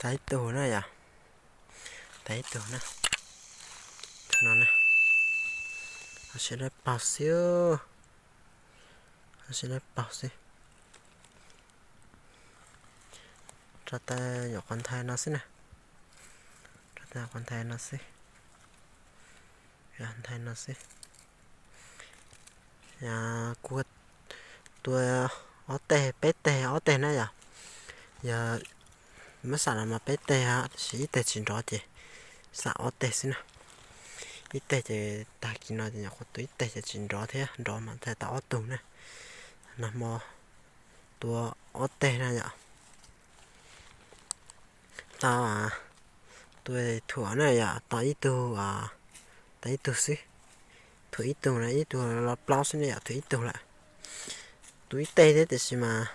Tag ib tug na yom. Tag ib tug na. Tus no na. Ho siv lawv paug xwb. Ho siv lawv paug xwb. Rau tas nyuam qhuav nthaij no xwb na. Rau tas nyuam qhuav nthaij no xwb. Nthaij no xwb. Kuv tua ob teg peb teg ob teg na yom. Yog muab xam los mas peb teg, tab sis ib teg tsis nrov ces xam ob teg xwb na. Ib teg ces tag kis no ces nyuam qhuav tua ib teg ces tsis nrov thiab, nrov mas nthaij tau ob tug na. Nag hmo tua ob teg na yom. Tau tua thuam na yom, tau ib tug, tau ib tug xwb. Thuam ib tug na, ib tug los plaub xwb ne yom, thuam ib tug lawm. Tua ib teg thiab tiam sis mas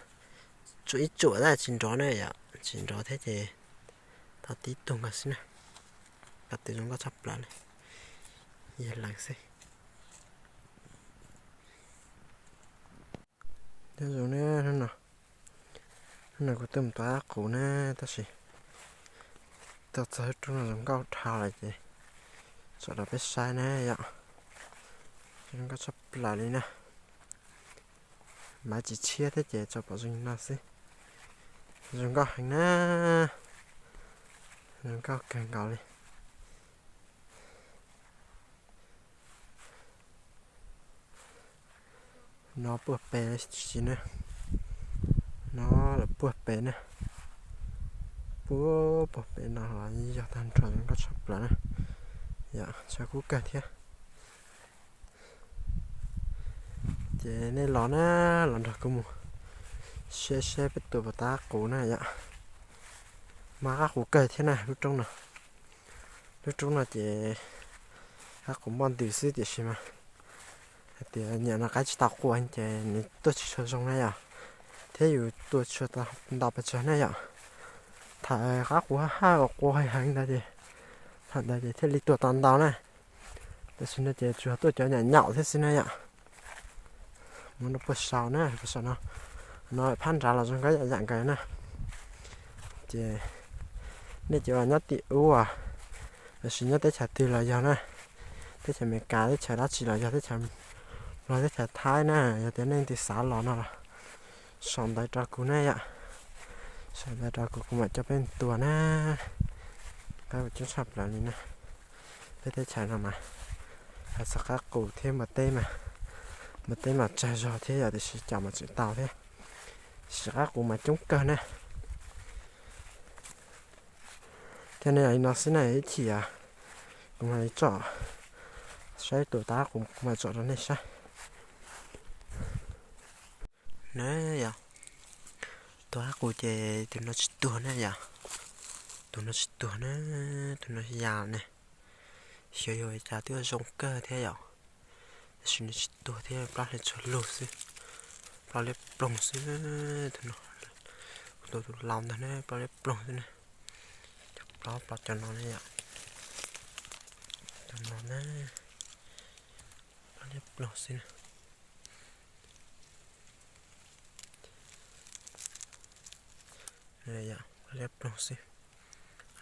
tsuam ib tsuam tab tsis nrov na yom, tsis nrov thiab ces tau tib tug nkaus xwb na. Tau tus zoo nkauj tshaj plaws li, yog lees xwb. Nyob zoo ne, hnub no kuv tuaj mus tua qab qus na, tab sis tuaj txog lub roob no zoo nkauj dhau lawm ces tso rau peb saib na yom. Zoo nkauj tshaj plaws li na. Maiv tsis tshiab thiab ces tso pom zoo li no xwb. Zoo nkauj heev na. Zoo nkauj kawg nkaus li. No puag pem tsis na. No lawm puag pem na. Puag puag pem no los yog tag nrho zoo nkauj tshaj plaws na. Yom, tshav kub kawg thiab. Ces nej los na, los nrog kuv mus saib saib peb tua puas tau qab qus na yom. Mas qab qus kawg thiab na lub roob no. Lub roob no ces qab qus npoj ntws xwb tiam sis mas hais tias nyam no qaib tsis tau qua ces nws tuaj tsis tshua zoo na yom, thiab yus tua tsis tshua ntau pes tsawg na yom. Thaum qab qus haj haj uas qua heev heev ntawd ces, thaum ntawd ces thiaj li tua tau ntau na. Tam sim no ces tsuas tuaj cov nyam nyaum thiab xwb na yom. Mus no puag saum na, puag saum no, no phab nrad los zoo nkauj yam yam nkaus na. Ces nej cov uas nyob tim ub, los sis nyob teb chaws twg los yog na, teb chaws Amelikas, teb chaws dab tsi los yog, teb chaws Nplog, teb chaws Thaib na, yog tias nej leej twg xav los no los sau ntawv rau kuv na yom. Sau ntawv rau kuv, kuv mam coj peb tua na. Qab qus coob tshaj plaws li na. Peb teb chaws no mas hais txog qab qus thiab npua teb mas, npua teb mas tsawg zog thiab yom, tiam sis cas mas tseem tau thiab. Tab sis qab qus mas coob kawg na. Thiab nej li no xwb na, ib chim kuv mam li tsom saib tus qab qus, kuv mam tsom rau nej saib. Na yom, tus qab qus ces tus no tsis tuag na yom. Tus no tsis tuag na, tus no yau ne. Xyov yog cas twb zoo kawg thiab yom. Tab sis nws tsis tuag thiab, plaub hli tsuag lug xwb. Plaub liab ploog xwb. Tus no, kuv tua tus laus ntag na, plaub liab ploog xwb na. Cov plaub plaub cov no na yom. Cov no na, plaub liab ploog xwb na. Plaub liab ploog xwb.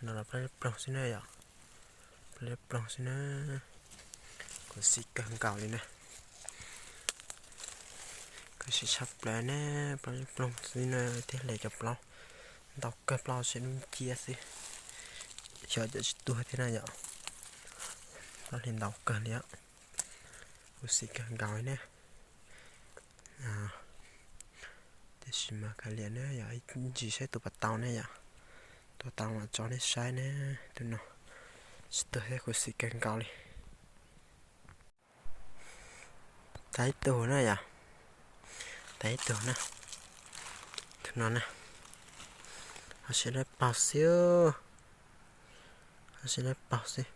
No los plaub liab ploog xwb na yom. Plaub liab ploog xwb na. Khuv xim kawg nkaus li na. Khuv xim tshaj plaws na, plaub liab ploog xwb na, thiab hle cov plaub ntau kawg, plaub tseem dub nciab xwb. Xyov cas tsis tuag thiab na yom. Plaub hle ntau kawg li. Khuv xim kawg nkaus li na. Tiam sis mas kav liam na yom, ib ntsis saib tua puas tau ne yom. Tua tau mam tso nej saib na. Tus no tsis tuag thiab, khuv xim kawg nkaus li. Tag ib tug na yom. Tag ib tug na. Tus no na. Ho siv lawv paug xwb. Ho siv lawv paug xwb.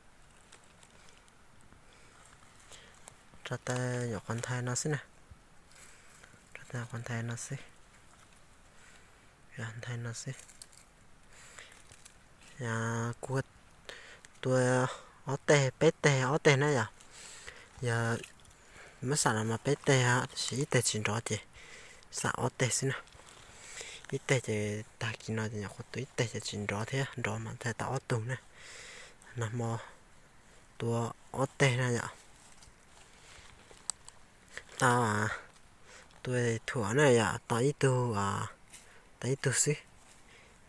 Rau tas nyuam qhuav nthaij no xwb na. Rau tas nyuam qhuav nthaij no xwb. Nthaij no xwb. Kuv tua ob teg peb teg ob teg na yom. Yog muab xam los mas peb teg, tab sis ib teg tsis nrov ces xam ob teg xwb na. Ib teg ces tag kis no ces nyuam qhuav tua ib teg ces tsis nrov thiab, nrov mas tag tau ob tug na. Nag hmo tua ob teg na yom. Tau tua thuam na yom, tau ib tug, tau ib tug xwb.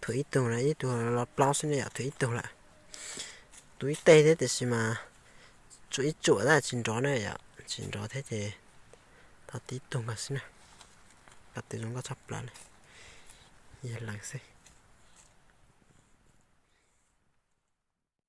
Thuam ib tug na, ib tug los plaub xwb ne yom, thuam ib tug lawm. Tua ib teg thiab tiam sis mas tsuam ib tsuam tab tsis nrov na yom, tsis nrov thiab ces tau tib tug nkaus xwb na. Tau tib zoo nkauj tshaj plaws li, yog lees xwb.